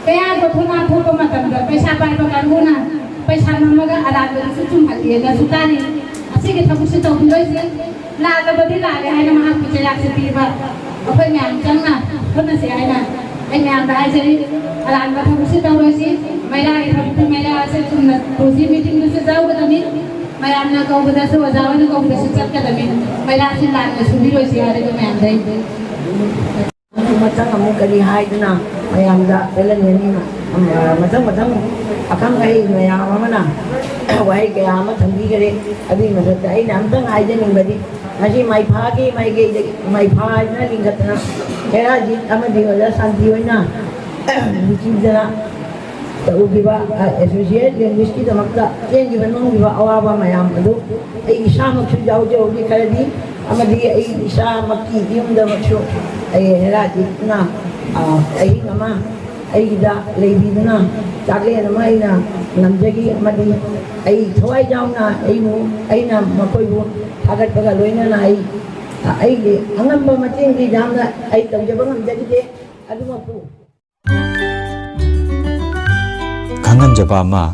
ꯀꯌꯥꯗ ꯊꯣꯛꯅ ꯊꯣꯛꯄ ꯃꯇꯝꯗ ꯄꯩꯁꯥ ꯄꯥꯏꯕ ꯀꯥꯡꯕꯨꯅ ꯄꯩꯁꯥ ꯅꯝꯃꯒ ꯑꯔꯥꯟꯕꯗꯨꯁꯨ ꯆꯨꯝꯍꯜꯂꯦꯅꯁꯨ ꯇꯥꯔꯤ꯫ ꯑꯁꯤꯒꯤ ꯊꯕꯛꯁꯤ ꯇꯧꯕꯤꯔꯣꯏꯁꯤ꯫ ꯂꯥꯜꯂꯕꯗꯤ ꯂꯥꯜꯂꯦ ꯍꯥꯏꯅ ꯃꯍꯥꯛꯄꯨ ꯆꯩꯔꯥꯛꯁꯦ ꯄꯤꯕ꯫ ꯑꯩꯈꯣꯏ ꯃꯌꯥꯝ ꯆꯪꯅ ꯍꯣꯠꯅꯁꯤ ꯍꯥꯏꯅ ꯑꯩ ꯃꯌꯥꯝꯗ ꯍꯥꯏꯖꯔꯤ꯫ ꯑꯔꯥꯟꯕ ꯊꯕꯛꯁꯤ ꯇꯧꯔꯣꯏꯁꯤ꯫ ꯃꯩꯔꯥꯒꯤ ꯊꯕꯛꯇꯤ ꯃꯩꯔꯥꯁꯦ ꯆꯨꯝꯅ ꯇꯧꯁꯤ꯫ ꯃꯤꯇꯤꯡꯗꯨꯁꯨ ꯌꯥꯎꯒꯗꯕꯅꯤ꯫ ꯃꯌꯥꯝꯅ ꯀꯧꯕꯗꯁꯨ, ꯑꯣꯖꯥ ꯍꯣꯏꯅ ꯀꯧꯕꯗꯁꯨ ꯆꯠꯀꯗꯕꯅꯤ꯫ ꯃꯩꯔꯥꯁꯤ ꯂꯥꯟꯅ ꯁꯨꯕꯤꯔꯣꯏꯁꯤ ꯍꯥꯏꯔꯒ ꯃꯌꯥꯝꯗ ꯑꯩ ꯃꯊꯪ ꯑꯃꯨꯛ ꯀꯔꯤ ꯍꯥꯏꯗꯨꯅ ꯃꯌꯥꯝꯗ ꯄꯦꯜꯍꯟꯒꯅꯤ? ꯃꯊꯪ ꯃꯊꯪ ꯑꯈꯪ ꯑꯍꯩ ꯃꯌꯥꯝ ꯑꯃꯅ ꯋꯥꯍꯩ ꯀꯌꯥ ꯑꯃ ꯊꯝꯕꯤꯈꯔꯦ꯫ ꯑꯗꯨꯒꯤ ꯃꯊꯛꯇ ꯑꯩꯅ ꯑꯝꯇꯪ ꯍꯥꯏꯖꯅꯤꯡꯕꯗꯤ, ꯉꯁꯤ ꯃꯩꯐꯥꯒꯤ ꯃꯥꯏꯀꯩꯗꯒꯤ, ꯃꯩꯐꯥ ꯍꯥꯏꯗꯨꯅ ꯂꯤꯡꯈꯠꯇꯅ ꯍꯦꯔꯥꯖꯤꯠ ꯑꯃꯗꯤ ꯑꯣꯖꯥ ꯁꯥꯟꯇꯤ ꯍꯣꯏꯅ ꯅꯨꯡꯁꯤꯗꯅ ꯇꯧꯈꯤꯕ ꯑꯦꯁꯣꯁꯤꯌꯦꯠ ꯂꯦꯡꯒ꯭ꯋꯦꯖꯀꯤꯗꯃꯛꯇ ꯆꯦꯟꯈꯤꯕ ꯅꯣꯝꯈꯤꯕ ꯑꯋꯥꯕ ꯃꯌꯥꯝ ꯑꯗꯨ ꯑꯩ ꯏꯁꯥꯃꯛꯁꯨ ꯌꯥꯎꯖꯍꯧꯔꯤ ꯈꯔꯗꯤ, ꯑꯃꯗꯤ ꯑꯩ ꯏꯁꯥꯃꯛꯀꯤ ꯌꯨꯝꯗꯃꯛꯁꯨ ꯑꯩ ꯍꯦꯔꯥꯖꯤꯠꯅ ꯑꯍꯤꯡ ꯑꯃ ꯑꯩꯒꯤꯗ ꯂꯩꯕꯤꯗꯨꯅ ꯆꯥꯛꯂꯦꯟ ꯑꯃ ꯑꯩꯅ ꯉꯝꯖꯈꯤ꯫ ꯑꯃꯗꯤ ꯑꯩ ꯊꯋꯥꯏ ꯌꯥꯎꯅ ꯑꯩꯕꯨ, ꯑꯩꯅ ꯃꯈꯣꯏꯕꯨ ꯊꯥꯒꯠꯄꯒ ꯂꯣꯏꯅꯅ ꯑꯩ ꯑꯩꯒꯤ ꯑꯉꯝꯕ ꯃꯇꯦꯡꯗꯤ ꯌꯥꯝꯅ ꯑꯩ ꯇꯧꯖꯕ ꯉꯝꯖꯈꯤꯗꯦ꯫ ꯑꯗꯨꯃꯛꯄꯨ ꯈꯪꯍꯟꯖꯕ ꯑꯃ,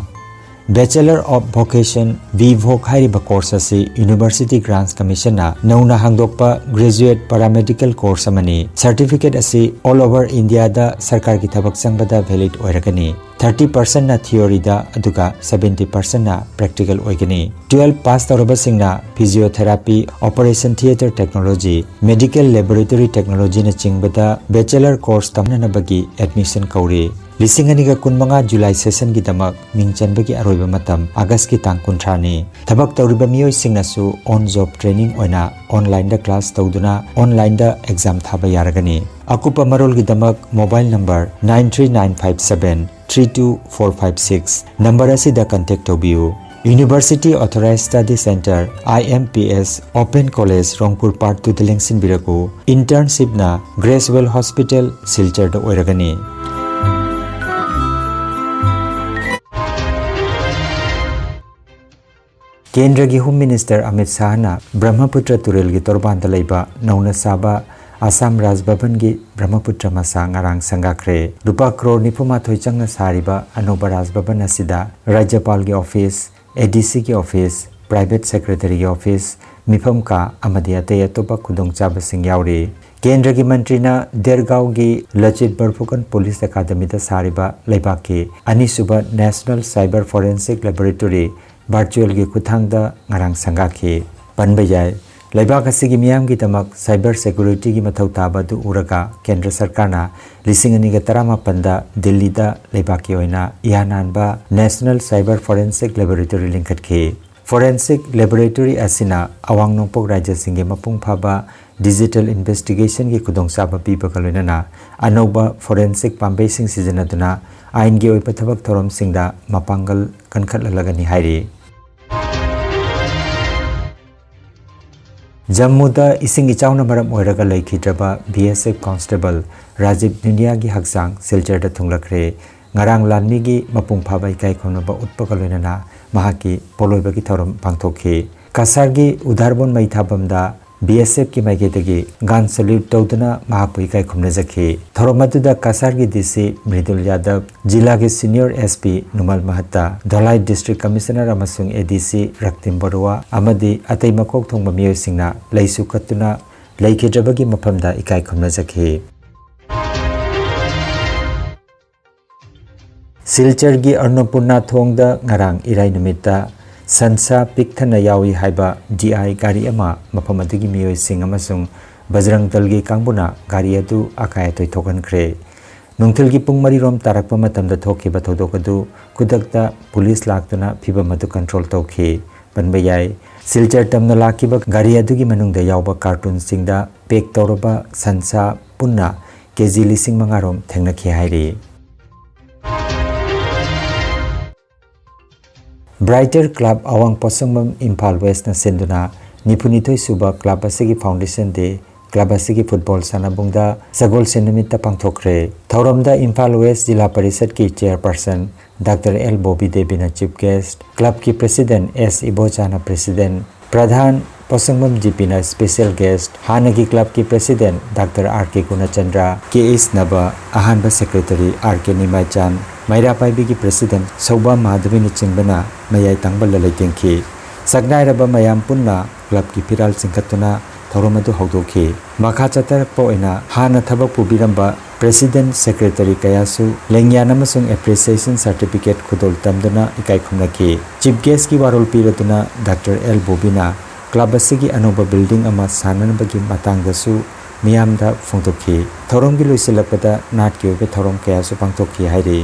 Bachelor of Vocation, B Voc ꯍꯥꯏꯔꯤꯕ ꯀꯣꯔꯁ ꯑꯁꯤ University Grants Commissionꯅ ꯅꯧꯅ ꯍꯥꯡꯗꯣꯛꯄ graduate paramedical course ꯑꯃꯅꯤ꯫ Certificate ꯑꯁꯤ all over Indiaꯗ ꯁꯔꯀꯥꯔꯒꯤ ꯊꯕꯛ ꯆꯪꯕꯗ valid ꯑꯣꯏꯔꯒꯅꯤ꯫ Thirty percentꯅ theoryꯗ, ꯑꯗꯨꯒ seventy percentꯅ practical ꯑꯣꯏꯒꯅꯤ꯫ Twelve pass ꯇꯧꯔꯕꯁꯤꯡꯅ physiotherapy, operation theatre technology, medical laboratory technologyꯅꯆꯤꯡꯕꯗ bachelor course ꯇꯝꯅꯅꯕꯒꯤ admission ꯀꯧꯔꯤ꯫ ꯂꯤꯁꯤꯡ ꯑꯅꯤꯒ ꯀꯨꯟꯃꯉꯥ July sessionꯒꯤꯗꯃꯛ ꯃꯤꯡ ꯆꯟꯕꯒꯤ ꯑꯔꯣꯏꯕ ꯃꯇꯝ Augustꯀꯤ ꯇꯥꯡ ꯀꯨꯟꯊ꯭ꯔꯥꯅꯤ꯫ ꯊꯕꯛ ꯇꯧꯔꯤꯕ ꯃꯤꯑꯣꯏꯁꯤꯡꯅꯁꯨ on job training ꯑꯣꯏꯅ onlineꯗ class ꯇꯧꯗꯨꯅ onlineꯗ exam ꯊꯥꯕ ꯌꯥꯔꯒꯅꯤ꯫ ꯑꯀꯨꯞꯄ ꯃꯔꯣꯜꯒꯤꯗꯃꯛ mobile number nine three nine five seven three two four five six number ꯑꯁꯤꯗ contact ꯇꯧꯕꯤꯌꯨ꯫ University Authorized Study Center, I M P S, Open College, ꯔꯣꯡꯄꯨꯔ Part Two the ꯂꯦꯡꯁꯤꯟꯕꯤꯔꯛꯎ꯫ Internship ꯅ Grace Well Hospital, ꯁꯤꯜꯆꯔꯗ ꯑꯣꯏꯔꯒꯅꯤ꯫ ꯀꯦꯟꯗ꯭ꯔꯒꯤ Home Minister Amit ꯁꯥꯍꯅ Brahmaputra ꯇꯨꯔꯦꯜꯒꯤ ꯇꯣꯔꯕꯥꯟꯗ ꯂꯩꯕ ꯅꯧꯅ ꯁꯥꯕ ꯑꯁꯥꯝ ꯔꯥꯖ ꯚꯕꯟꯒꯤ ꯕ꯭ꯔꯍ꯭ꯃꯄꯨꯇ꯭ꯔ ꯃꯁꯥ ꯉꯔꯥꯡ ꯁꯪꯒꯥꯈ꯭ꯔꯦ꯫ ꯂꯨꯄꯥ ꯀ꯭ꯔꯣꯔ ꯅꯤꯐꯨ ꯃꯥꯊꯣꯏ ꯆꯪꯅ ꯁꯥꯔꯤꯕ ꯑꯅꯧꯕ ꯔꯥꯖ ꯚꯕꯟ ꯑꯁꯤꯗ ꯔꯥꯖ꯭ꯌꯄꯥꯜꯒꯤ ꯑꯣꯐꯤꯁ, A D C ꯒꯤ ꯑꯣꯐꯤꯁ, Private Secretary ꯒꯤ ꯑꯣꯐꯤꯁ, ꯃꯤꯐꯝ ꯀꯥ ꯑꯃꯗꯤ ꯑꯇꯩ ꯑꯇꯣꯞꯄ ꯈꯨꯗꯣꯡꯆꯥꯕꯁꯤꯡ ꯌꯥꯎꯔꯤ꯫ ꯀꯦꯟꯗ꯭ꯔꯒꯤ ꯃꯟꯇ꯭ꯔꯤꯅ ꯗꯦꯔꯒꯥꯎꯒꯤ ꯂꯆꯤꯠ ꯕꯔꯐꯨꯀꯟ ꯄꯨꯂꯤꯁ ꯑꯦꯀꯥꯗꯃꯤꯗ ꯁꯥꯔꯤꯕ ꯂꯩꯕꯥꯛꯀꯤ ꯑꯅꯤꯁꯨꯕ National Cyber Forensic Laboratory virtual ꯒꯤ ꯈꯨꯠꯊꯥꯡꯗ ꯉꯔꯥꯡ ꯁꯪꯒꯥꯈꯤ꯫ ꯄꯟꯕ ꯌꯥꯏ, ꯂꯩꯕꯥꯛ ꯑꯁꯤꯒꯤ ꯃꯤꯌꯥꯝꯒꯤꯗꯃꯛ cyber security ꯒꯤ ꯃꯊꯧ ꯇꯥꯕ ꯑꯗꯨ ꯎꯔꯒ ꯀꯦꯟꯗ꯭ꯔ ꯁꯔꯀꯥꯔꯅ ꯂꯤꯁꯤꯡ ꯑꯅꯤꯒ ꯇꯔꯥꯃꯥꯄꯟꯗ ꯗꯤꯜꯂꯤꯗ ꯂꯩꯕꯥꯛꯀꯤ ꯑꯣꯏꯅ ꯏꯍꯥꯟ ꯍꯥꯟꯕ National Cyber Forensic Laboratory ꯂꯤꯡꯈꯠꯈꯤ꯫ Forensic Laboratory ꯑꯁꯤꯅ ꯑꯋꯥꯡ ꯅꯣꯡꯄꯣꯛ ꯔꯥꯖ꯭ꯌꯁꯤꯡꯒꯤ ꯃꯄꯨꯡ ꯐꯥꯕ digital investigation ꯒꯤ ꯈꯨꯗꯣꯡꯆꯥꯕ ꯄꯤꯕꯒ ꯂꯣꯏꯅꯅ ꯑꯅꯧꯕ forensic ꯄꯥꯝꯕꯩꯁꯤꯡ ꯁꯤꯖꯤꯟꯅꯗꯨꯅ ꯑꯥꯏꯟꯒꯤ ꯑꯣꯏꯕ ꯊꯕꯛ ꯊꯧꯔꯝꯁꯤꯡꯗ ꯃꯄꯥꯡꯒꯜ ꯀꯟꯈꯠꯍꯜꯂꯒꯅꯤ ꯍꯥꯏꯔꯤ꯫ ꯖꯝꯃꯨꯗ ꯏꯁꯤꯡ ꯏꯆꯥꯎꯅ ꯃꯔꯝ ꯑꯣꯏꯔꯒ ꯂꯩꯈꯤꯗ꯭ꯔꯕ B S F constable Rajiv ꯅꯨꯅꯤꯌꯥꯒꯤ ꯍꯛꯆꯥꯡ ꯁꯤꯜꯆꯔꯗ ꯊꯨꯡꯂꯈ꯭ꯔꯦ꯫ ꯉꯔꯥꯡ ꯂꯥꯟꯃꯤꯒꯤ ꯃꯄꯨꯡ ꯐꯥꯕ ꯏꯀꯥꯏ ꯈꯨꯝꯅꯕ ꯎꯠꯄꯒ ꯂꯣꯏꯅꯅ ꯃꯍꯥꯛꯀꯤ ꯄꯣꯂꯣꯏꯕꯒꯤ ꯊꯧꯔꯝ ꯄꯥꯡꯊꯣꯛꯈꯤ꯫ ꯀꯁꯥꯔꯒꯤ ꯎꯙꯥꯔꯕꯣꯟ ꯃꯩ ꯊꯥꯐꯝꯗ B S F ꯀꯤ ꯃꯥꯏꯀꯩꯗꯒꯤ gun salute ꯇꯧꯗꯨꯅ ꯃꯍꯥꯛꯄꯨ ꯏꯀꯥꯏ ꯈꯨꯝꯅꯖꯈꯤ꯫ ꯊꯧꯔꯝ ꯑꯗꯨꯗ ꯀꯁꯥꯔꯒꯤ D C ꯃ꯭ꯔꯤꯗꯨꯜ ꯌꯥꯗꯕ, ꯖꯤꯂꯥꯒꯤ senior S P ꯅꯨꯃꯜ ꯃꯍꯠꯇ, ꯙꯣꯂꯥꯏ district commissioner ꯑꯃꯁꯨꯡ A D C ꯔꯛꯇꯤꯝ ꯕꯔꯨꯋꯥ ꯑꯃꯗꯤ ꯑꯇꯩ ꯃꯀꯣꯛ ꯊꯣꯡꯕ ꯃꯤꯑꯣꯏꯁꯤꯡꯅ ꯂꯩꯁꯨ ꯀꯠꯇꯨꯅ ꯂꯩꯈꯤꯗ꯭ꯔꯕꯒꯤ ꯃꯐꯝꯗ ꯏꯀꯥꯏ ꯈꯨꯝꯅꯖꯈꯤ꯫ ꯁꯤꯜꯆꯔꯒꯤ ꯑꯟꯅꯄꯨꯔꯅꯥ ꯊꯣꯡꯗ ꯉꯔꯥꯡ ꯏꯔꯥꯏ ꯅꯨꯃꯤꯠꯇ ꯁꯟꯁꯥ ꯄꯤꯛ ꯊꯟꯅ ꯌꯥꯎꯏ ꯍꯥꯏꯕ D I ꯒꯥꯔꯤ ꯑꯃ ꯃꯐꯝ ꯑꯗꯨꯒꯤ ꯃꯤꯑꯣꯏꯁꯤꯡ ꯑꯃꯁꯨꯡ ꯕꯖꯔꯪ ꯗꯜꯒꯤ ꯀꯥꯡꯕꯨꯅ ꯒꯥꯔꯤ ꯑꯗꯨ ꯑꯀꯥꯏ ꯑꯇꯣꯏ ꯊꯣꯛꯍꯟꯈ꯭ꯔꯦ꯫ ꯅꯨꯡꯊꯤꯜꯒꯤ ꯄꯨꯡ ꯃꯔꯤ ꯔꯣꯝ ꯇꯥꯔꯛꯄ ꯃꯇꯝꯗ ꯊꯣꯛꯈꯤꯕ ꯊꯧꯗꯣꯛ ꯑꯗꯨ ꯈꯨꯗꯛꯇ ꯄꯨꯂꯤꯁ ꯂꯥꯛꯇꯨꯅ ꯐꯤꯚꯝ ꯑꯗꯨ control ꯇꯧꯈꯤ꯫ ꯄꯟꯕ ꯌꯥꯏ, ꯁꯤꯜꯆꯔ ꯇꯝꯅ ꯂꯥꯛꯈꯤꯕ ꯒꯥꯔꯤ ꯑꯗꯨꯒꯤ ꯃꯅꯨꯡꯗ ꯌꯥꯎꯕ ꯀꯥꯔꯇꯨꯟꯁꯤꯡꯗ ꯄꯦꯛ ꯇꯧꯔꯕ ꯁꯟꯁꯥ ꯄꯨꯟꯅ ꯀꯦ ꯖꯤ ꯂꯤꯁꯤꯡ ꯃꯉꯥ ꯔꯣꯝ ꯊꯦꯡꯅꯈꯤ ꯍꯥꯏꯔꯤ꯫ Brighter Club ꯑꯋꯥꯡ ꯄꯣꯠꯁꯪꯕꯝ ꯏꯝꯐꯥꯜ ꯋꯦꯁꯅ ꯁꯤꯟꯗꯨꯅ ꯅꯤꯐꯨꯅꯤꯊꯣꯏ ꯁꯨꯕ club ꯑꯁꯤꯒꯤ foundation day club ꯑꯁꯤꯒꯤ football ꯁꯥꯟꯅꯕꯨꯡꯗ ꯁꯒꯣꯜꯁꯦꯟ ꯅꯨꯃꯤꯠꯇ ꯄꯥꯡꯊꯣꯛꯈ꯭ꯔꯦ꯫ ꯊꯧꯔꯝꯗ ꯏꯝꯐꯥꯜ ꯋꯦꯁ ꯖꯤꯂꯥ ꯄꯔꯤꯁꯠꯀꯤ chairperson ꯗꯥꯛꯇꯔ ꯑꯦꯜ ꯕꯣꯕꯤ ꯗꯦꯕꯤꯅ chief guest, clubꯀꯤ president ꯑꯦꯁ ꯏꯕꯣꯆꯥꯅ president, ꯄ꯭ꯔꯙꯥꯟ ꯄꯣꯠꯁꯪꯕꯝ ꯖꯤꯄꯤꯅ special guest, ꯍꯥꯟꯅꯒꯤ clubꯀꯤ president doctor R K Gunachandra, K S Naba, ꯑꯍꯥꯟꯕ secretary R K Nimaichan, Meira ꯄꯥꯏꯕꯤꯒꯤ president ꯁꯧꯕꯥꯝ ꯃꯥꯙꯕꯤꯅꯆꯤꯡꯕꯅ ꯃꯌꯥꯏ ꯇꯥꯡꯕ ꯂꯂꯩ ꯇꯦꯡꯈꯤ꯫ ꯁꯛꯅꯥꯏꯔꯕ ꯃꯌꯥꯝ ꯄꯨꯟꯅ clubꯀꯤ ꯐꯤꯔꯥꯜ ꯆꯤꯡꯈꯠꯇꯨꯅ ꯊꯧꯔꯝ ꯑꯗꯨ ꯍꯧꯗꯣꯛꯈꯤ꯫ ꯃꯈꯥ ꯆꯠꯊꯔꯛꯄ ꯑꯣꯏꯅ ꯍꯥꯟꯅ ꯊꯕꯛ ꯄꯨꯕꯤꯔꯝꯕ president secretary ꯀꯌꯥꯁꯨ ꯂꯦꯡꯌꯥꯟ ꯑꯃꯁꯨꯡ appreciation certificate ꯈꯨꯗꯣꯜ ꯇꯝꯗꯨꯅ ꯏꯀꯥꯏ ꯈꯨꯝꯅꯈꯤ꯫ Chief guestꯀꯤ ꯋꯥꯔꯣꯜ ꯄꯤꯔꯗꯨꯅ ꯗꯥꯛꯇꯔ ꯑꯦꯜ ꯕꯣꯕꯤꯅ club ꯑꯁꯤꯒꯤ ꯑꯅꯧꯕ building ꯑꯃ ꯁꯥꯅꯅꯕꯒꯤ ꯃꯇꯥꯡꯗꯁꯨ ꯃꯤꯌꯥꯝꯗ ꯐꯣꯡꯗꯣꯛꯈꯤ꯫ ꯊꯧꯔꯝꯒꯤ ꯂꯣꯏꯁꯤꯜꯂꯛꯄꯗ ꯅꯥꯠꯀꯤ ꯑꯣꯏꯕ ꯊꯧꯔꯝ ꯀꯌꯥꯁꯨ ꯄꯥꯡꯊꯣꯛꯈꯤ ꯍꯥꯏꯔꯤ꯫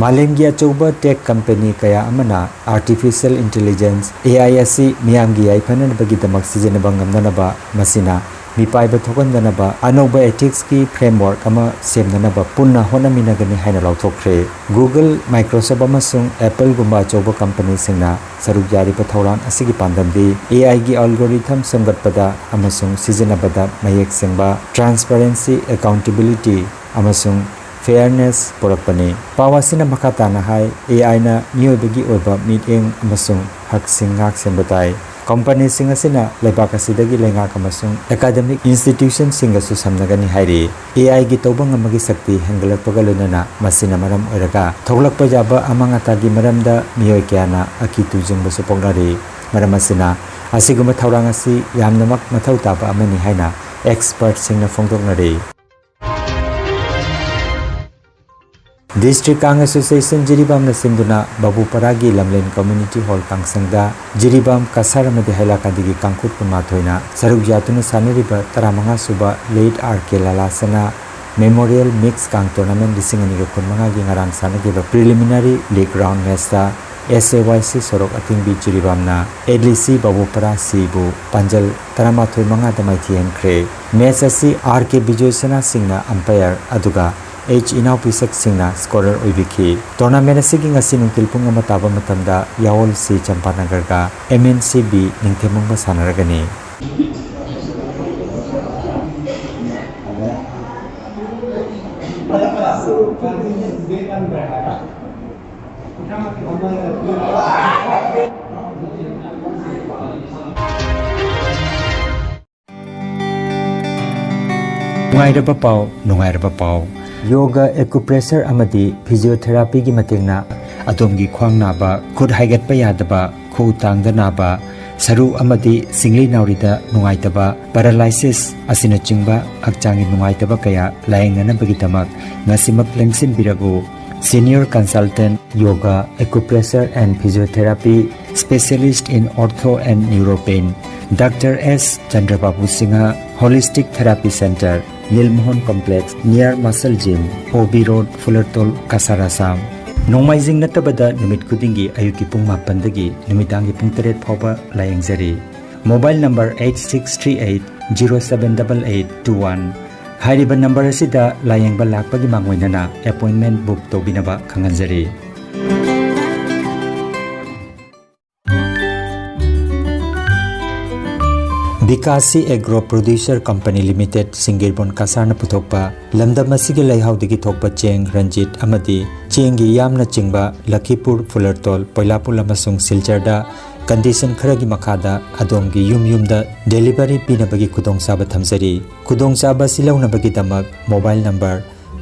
ꯃꯥꯂꯦꯝꯒꯤ ꯑꯆꯧꯕ tech company ꯀꯌꯥ ꯑꯃꯅ artificial intelligence, A I, ꯑꯁꯤ ꯃꯤꯌꯥꯝꯒꯤ ꯌꯥꯏꯐꯅꯅꯕꯒꯤꯗꯃꯛ ꯁꯤꯖꯤꯟꯅꯕ ꯉꯝꯅꯅꯕ, ꯃꯁꯤꯅ ꯃꯤꯄꯥꯏꯕ ꯊꯣꯛꯍꯟꯗꯅꯕ ꯑꯅꯧꯕ ethicsꯀꯤ framework ꯑꯃ ꯁꯦꯝꯅꯅꯕ ꯄꯨꯟꯅ ꯍꯣꯠꯅꯃꯤꯟꯅꯒꯅꯤ ꯍꯥꯏꯅ ꯂꯥꯎꯊꯣꯛꯈ꯭ꯔꯦ꯫ Google, Microsoft ꯑꯃꯁꯨꯡ Appleꯒꯨꯝꯕ ꯑꯆꯧꯕ companyꯁꯤꯡꯅ ꯁꯔꯨꯛ ꯌꯥꯔꯤꯕ ꯊꯧꯔꯥꯡ ꯑꯁꯤꯒꯤ ꯄꯥꯟꯗꯝꯗꯤ A Iꯒꯤ algorithm ꯁꯦꯝꯒꯠꯄꯗ ꯑꯃꯁꯨꯡ ꯁꯤꯖꯤꯟꯅꯕꯗ ꯃꯌꯦꯛ ꯁꯦꯡꯕ, transparency, accountability ꯑꯃꯁꯨꯡ fairness ꯄꯨꯔꯛꯄꯅꯤ꯫ ꯄꯥꯎ ꯑꯁꯤꯅ ꯃꯈꯥ ꯇꯥꯅ ꯍꯥꯏ, A Iꯅ ꯃꯤꯑꯣꯏꯕꯒꯤ ꯑꯣꯏꯕ ꯃꯤꯠꯌꯦꯡ ꯑꯃꯁꯨꯡ ꯍꯛꯁꯤꯡ ꯉꯥꯛ ꯁꯦꯟꯕ ꯇꯥꯏ꯫ Companyꯁꯤꯡ ꯑꯁꯤꯅ ꯂꯩꯕꯥꯛ ꯑꯁꯤꯗꯒꯤ ꯂꯩꯉꯥꯛ ꯑꯃꯁꯨꯡ academic institutionꯁꯤꯡꯒꯁꯨ ꯁꯝꯅꯒꯅꯤ ꯍꯥꯏꯔꯤ꯫ A Iꯒꯤ ꯇꯧꯕ ꯉꯝꯕꯒꯤ ꯁꯛꯇꯤ ꯍꯦꯟꯒꯠꯂꯛꯄꯒ ꯂꯣꯏꯅꯅ ꯃꯁꯤꯅ ꯃꯔꯝ ꯑꯣꯏꯔꯒ ꯊꯣꯛꯂꯛꯄ ꯌꯥꯕ ꯑꯃꯥꯡ ꯑꯇꯥꯒꯤ ꯃꯔꯝꯗ ꯃꯤꯑꯣꯏ ꯀꯌꯥꯅ ꯑꯀꯤ ꯇꯨꯖꯨꯡꯕꯁꯨ ꯄꯣꯛꯅꯔꯤ꯫ ꯃꯔꯝ ꯑꯁꯤꯅ ꯑꯁꯤꯒꯨꯝꯕ ꯊꯧꯔꯥꯡ ꯑꯁꯤ ꯌꯥꯝꯅꯃꯛ ꯃꯊꯧ ꯇꯥꯕ ꯑꯃꯅꯤ ꯍꯥꯏꯅ expertꯁꯤꯡꯅ ꯐꯣꯡꯗꯣꯛꯅꯔꯤ꯫ District Kang Association ꯖꯤꯔꯤꯕꯥꯝꯅ ꯁꯤꯟꯗꯨꯅ ꯕꯥꯕꯨꯄꯔꯥꯒꯤ ꯂꯝꯂꯦꯟ Community Hall ꯀꯥꯡꯁꯪꯗ ꯖꯤꯔꯤꯕꯥꯝ, ꯀꯁꯥꯔ ꯑꯃꯗꯤ ꯍꯥꯏꯂꯥꯀꯥꯟꯗꯤꯒꯤ ꯀꯥꯡꯈꯨꯠ ꯀꯨꯟꯃꯥꯊꯣꯏꯅ ꯁꯔꯨꯛ ꯌꯥꯗꯨꯅ ꯁꯥꯟꯅꯔꯤꯕ ꯇꯔꯥꯃꯉꯥ ꯁꯨꯕ Late R K ꯂꯥꯂꯥꯁꯅꯥ Memorial Mix Kang Tournament ꯂꯤꯁꯤꯡ ꯑꯅꯤꯒ ꯀꯨꯟꯃꯉꯥꯒꯤ ꯉꯔꯥꯡ ꯁꯥꯟꯅꯈꯤꯕ Preliminary League Round Matchꯇ S A Y C ꯁꯣꯔꯣꯛ ꯑꯊꯤꯡꯕꯤ ꯖꯤꯔꯤꯕꯥꯝꯅ L E C ꯕꯥꯕꯨꯄꯔꯥ Cꯕꯨ ꯄꯥꯟꯖꯜ ꯇꯔꯥꯃꯥꯊꯣꯏ ꯃꯉꯥꯗ ꯃꯥꯏꯊꯤꯍꯟꯈ꯭ꯔꯦ꯫ Match ꯑꯁꯤ R K ꯕꯤꯖꯣꯏꯁꯅꯥ ꯁꯤꯡꯅ umpire ꯑꯗꯨꯒ H ꯏꯅꯥꯎꯄꯤꯁꯛ ꯁꯤꯡꯅ scorer ꯑꯣꯏꯕꯤꯈꯤ꯫ Tournament ꯑꯁꯤꯒꯤ ꯉꯁꯤ ꯅꯨꯡꯊꯤꯜ ꯄꯨꯡ ꯑꯃ ꯇꯥꯕ ꯃꯇꯝꯗ ꯌꯥꯑꯣꯜ C ꯆꯝꯄꯥꯅꯒꯔꯒ M N C B ꯅꯤꯡꯊꯦꯝꯕꯨꯡꯒ ꯁꯥꯟꯅꯔꯒꯅꯤ꯫ ꯅꯨꯡꯉꯥꯏꯔꯕ ꯄꯥꯎ, ꯅꯨꯡꯉꯥꯏꯔꯕ ꯄꯥꯎ꯫ Yoga, acupressure ꯑꯃꯗꯤ physiotherapyꯒꯤ ꯃꯇꯦꯡꯅ ꯑꯗꯣꯝꯒꯤ ꯈ꯭ꯋꯥꯡ ꯅꯥꯕ, ꯈꯨꯠ ꯍꯥꯏꯒꯠꯄ ꯌꯥꯗꯕ, ꯈꯨꯎ ꯇꯥꯡꯗ ꯅꯥꯕ, ꯁꯔꯨ ꯑꯃꯗꯤ ꯁꯤꯡꯂꯤ ꯅꯥꯎꯔꯤꯗ ꯅꯨꯡꯉꯥꯏꯇꯕ, paralysis ꯑꯁꯤꯅꯆꯤꯡꯕ ꯍꯛꯆꯥꯡꯒꯤ ꯅꯨꯡꯉꯥꯏꯇꯕ ꯀꯌꯥ ꯂꯥꯌꯦꯡꯅꯅꯕꯒꯤꯗꯃꯛ ꯉꯁꯤꯃꯛ ꯂꯦꯡꯁꯤꯟꯕꯤꯔꯛꯎ꯫ Senior Consultant, Yoga, Acupressure and Physiotherapy, Specialist in Ortho and Neuropain, Doctor S Chandrababu Singha, Holistic Therapy Center, Nilmohan Complex, near Muscle Gym, O B Road, Fulartol, Kasar, Assam꯫ ꯅꯣꯡꯃꯥꯏꯖꯤꯡ ꯅꯠꯇꯕꯗ ꯅꯨꯃꯤꯠ ꯈꯨꯗꯤꯡꯒꯤ ꯑꯌꯨꯛꯀꯤ ꯄꯨꯡ ꯃꯥꯄꯟꯗꯒꯤ ꯅꯨꯃꯤꯗꯥꯡꯒꯤ ꯄꯨꯡ ꯇꯔꯦꯠ ꯐꯥꯎꯕ ꯂꯥꯌꯦꯡꯖꯔꯤ꯫ Mobile number eight six three eight zero seven double eight two one꯫ ꯍꯥꯏꯔꯤꯕ number ꯑꯁꯤꯗ ꯂꯥꯌꯦꯡꯕ ꯂꯥꯛꯄꯒꯤ ꯃꯥꯡꯑꯣꯏꯅꯅ appointment book ꯇꯧꯕꯤꯅꯕ ꯈꯪꯍꯟꯖꯔꯤ꯫ ꯕꯤꯀꯥꯁꯤ Agro Producer Company Limited, ꯁꯤꯡꯒꯤꯔꯕꯣꯟ ꯀꯁꯥꯔꯅ ꯄꯨꯊꯣꯛꯄ ꯂꯝꯗꯝ ꯑꯁꯤꯒꯤ ꯂꯩꯍꯥꯎꯗꯒꯤ ꯊꯣꯛꯄ ꯆꯦꯡ ꯔꯟꯖꯤꯠ ꯑꯃꯗꯤ ꯆꯦꯡꯒꯤ ꯌꯥꯝꯅ ꯆꯤꯡꯕ ꯂꯈꯤꯄꯨꯔ, ꯐꯨꯂꯔꯇꯣꯜ, ꯄꯣꯏꯂꯥꯄꯨꯜ ꯑꯃꯁꯨꯡ ꯁꯤꯜꯆꯔꯗ condition ꯈꯔꯒꯤ ꯃꯈꯥꯗ ꯑꯗꯣꯝꯒꯤ ꯌꯨꯝ ꯌꯨꯝꯗ delivery ꯄꯤꯅꯕꯒꯤ ꯈꯨꯗꯣꯡꯆꯥꯕ ꯊꯝꯖꯔꯤ꯫ ꯈꯨꯗꯣꯡꯆꯥꯕ ꯑꯁꯤ ꯂꯧꯅꯕꯒꯤꯗꯃꯛ mobile number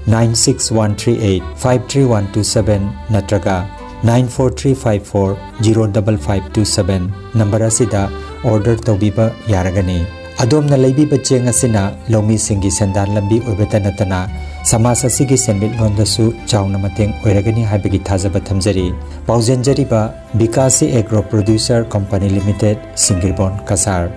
nine six one three eight five three one two seven ꯅꯠꯇ꯭ꯔꯒ nine four three five four zero double five two seven number ꯑꯁꯤꯗ order ꯇꯧꯕꯤꯕ ꯌꯥꯔꯒꯅꯤ꯫ ꯑꯗꯣꯝꯅ ꯂꯩꯕꯤꯕ ꯆꯦꯡ ꯑꯁꯤꯅ ꯂꯧꯃꯤꯁꯤꯡꯒꯤ ꯁꯦꯟꯗꯥꯟ ꯂꯝꯕꯤ ꯑꯣꯏꯕꯇ ꯅꯠꯇꯅ ꯁꯃꯥꯖ ꯑꯁꯤꯒꯤ ꯁꯦꯟꯃꯤꯠꯂꯣꯟꯗꯁꯨ ꯆꯥꯎꯅ ꯃꯇꯦꯡ ꯑꯣꯏꯔꯒꯅꯤ ꯍꯥꯏꯕꯒꯤ ꯊꯥꯖꯕ ꯊꯝꯖꯔꯤ꯫ ꯄꯥꯎꯖꯦꯟꯖꯔꯤꯕ Bikashi agro producer company limited, Singirbon, Cachar.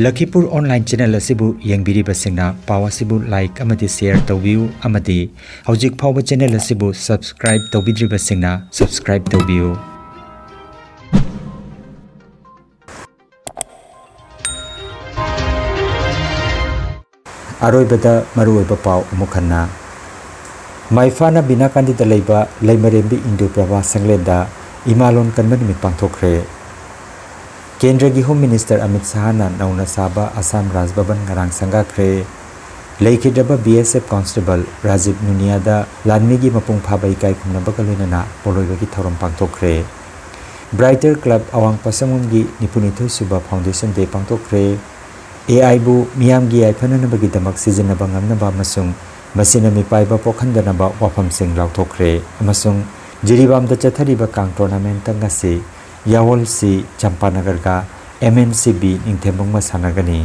Lakhipur online channel ꯑꯁꯤꯕꯨ ꯌꯦꯡꯕꯤꯔꯤꯕꯁꯤꯡꯅ ꯄꯥꯎ ꯑꯁꯤꯕꯨ ꯂꯥꯏꯛ ꯑꯃꯗꯤ ꯁꯦꯌꯔ ꯇꯧꯕꯤꯌꯨ ꯑꯃꯗꯤ ꯍꯧꯖꯤꯛ ꯐꯥꯎꯕ ꯆꯦꯅꯦꯜ ꯑꯁꯤꯕꯨ ꯁꯕꯁꯀ꯭ꯔꯥꯏꯕ ꯇꯧꯕꯤꯗ꯭ꯔꯤꯕꯁꯤꯡꯅ ꯁꯕꯁꯀ꯭ꯔꯥꯏꯕ ꯇꯧꯕꯤꯌꯨ꯫ ꯑꯔꯣꯏꯕꯗ ꯃꯔꯨꯑꯣꯏꯕ ꯄꯥꯎ ꯑꯃꯨꯛ ꯍꯟꯅ꯫ ꯃꯥꯏꯐꯥꯅ ꯕꯤꯅꯥꯀꯥꯟꯗꯤꯗ ꯂꯩꯕ ꯂꯩꯃꯔꯦꯝꯕꯤ ꯏꯟꯗꯨ ꯄ꯭ꯔꯚꯥ ꯁꯪꯂꯦꯟꯗ ꯏꯃꯥꯂꯣꯟ ꯀꯟꯕ ꯅꯨꯃꯤꯠ ꯄꯥꯡꯊꯣꯛꯈ꯭ꯔꯦ꯫ ꯀꯦꯟꯗ꯭ꯔꯒꯤ ꯍꯣꯝ ꯃꯤꯅꯤꯁꯇꯔ ꯑꯃꯤꯠ ꯁꯍꯥꯅ ꯅꯧꯅ ꯁꯥꯕ ꯑꯁꯥꯝ ꯔꯥꯖ ꯚꯕꯟ ꯉꯔꯥꯡ ꯁꯪꯒꯥꯈ꯭ꯔꯦ꯫ ꯂꯩꯈꯤꯗ꯭ꯔꯕ ꯕꯤ ꯑꯦꯁ ꯑꯦꯐ ꯀꯣꯟꯁꯇꯦꯕꯜ ꯔꯥꯖꯤꯕ ꯅꯨꯅꯤꯌꯥꯗ ꯂꯥꯟꯃꯤꯒꯤ ꯃꯄꯨꯡ ꯐꯥꯕ ꯏꯀꯥꯏ ꯈꯨꯝꯅꯕꯒ ꯂꯣꯏꯅꯅ ꯄꯣꯂꯣꯏꯕꯒꯤ ꯊꯧꯔꯝ ꯄꯥꯡꯊꯣꯛꯈ꯭ꯔꯦ꯫ ꯕ꯭ꯔꯥꯏꯇꯔ ꯀ꯭ꯂꯕ ꯑꯋꯥꯡ ꯄꯣꯠꯁꯪꯕꯝꯒꯤ ꯅꯤꯐꯨꯅꯤꯊꯣꯏ ꯁꯨꯕ ꯐꯥꯎꯟꯗꯦꯁꯟ ꯗꯦ ꯄꯥꯡꯊꯣꯛꯈ꯭ꯔꯦ꯫ ꯑꯦ ꯑꯥꯏꯕꯨ ꯃꯤꯌꯥꯝꯒꯤ ꯌꯥꯏꯐꯅꯅꯕꯒꯤꯗꯃꯛ ꯁꯤꯖꯤꯟꯅꯕ ꯉꯝꯅꯕ ꯑꯃꯁꯨꯡ ꯃꯁꯤꯅ ꯃꯤꯄꯥꯏꯕ ꯄꯣꯛꯍꯟꯗꯅꯕ ꯋꯥꯐꯝꯁꯤꯡ ꯂꯥꯎꯊꯣꯛꯈ꯭ꯔꯦ ꯑꯃꯁꯨꯡ ꯖꯤꯔꯤꯕꯥꯝꯗ ꯆꯠꯊꯔꯤꯕ ꯀꯥꯡ ꯇꯣꯔꯅꯥꯃꯦꯟꯇ ꯉꯁꯤ ꯌꯥꯋꯜ ꯁꯤ ꯆꯝꯄꯥꯅꯒꯔꯒ ꯑꯦꯝ ꯑꯦꯟ ꯁꯤ ꯕꯤ ꯅꯤꯡꯊꯦꯝꯕꯨꯡꯕ ꯁꯥꯟꯅꯒꯅꯤ꯫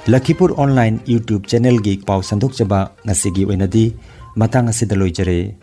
ꯂꯈꯤꯄꯨꯔ ꯑꯣꯟꯂꯥꯏꯟ YouTube ꯆꯦꯅꯦꯜꯒꯤ ꯄꯥꯎ ꯁꯟꯗꯣꯛꯆꯕ ꯉꯁꯤꯒꯤ ꯑꯣꯏꯅꯗꯤ ꯃꯇꯥꯡ ꯑꯁꯤꯗ ꯂꯣꯏꯖꯔꯦ꯫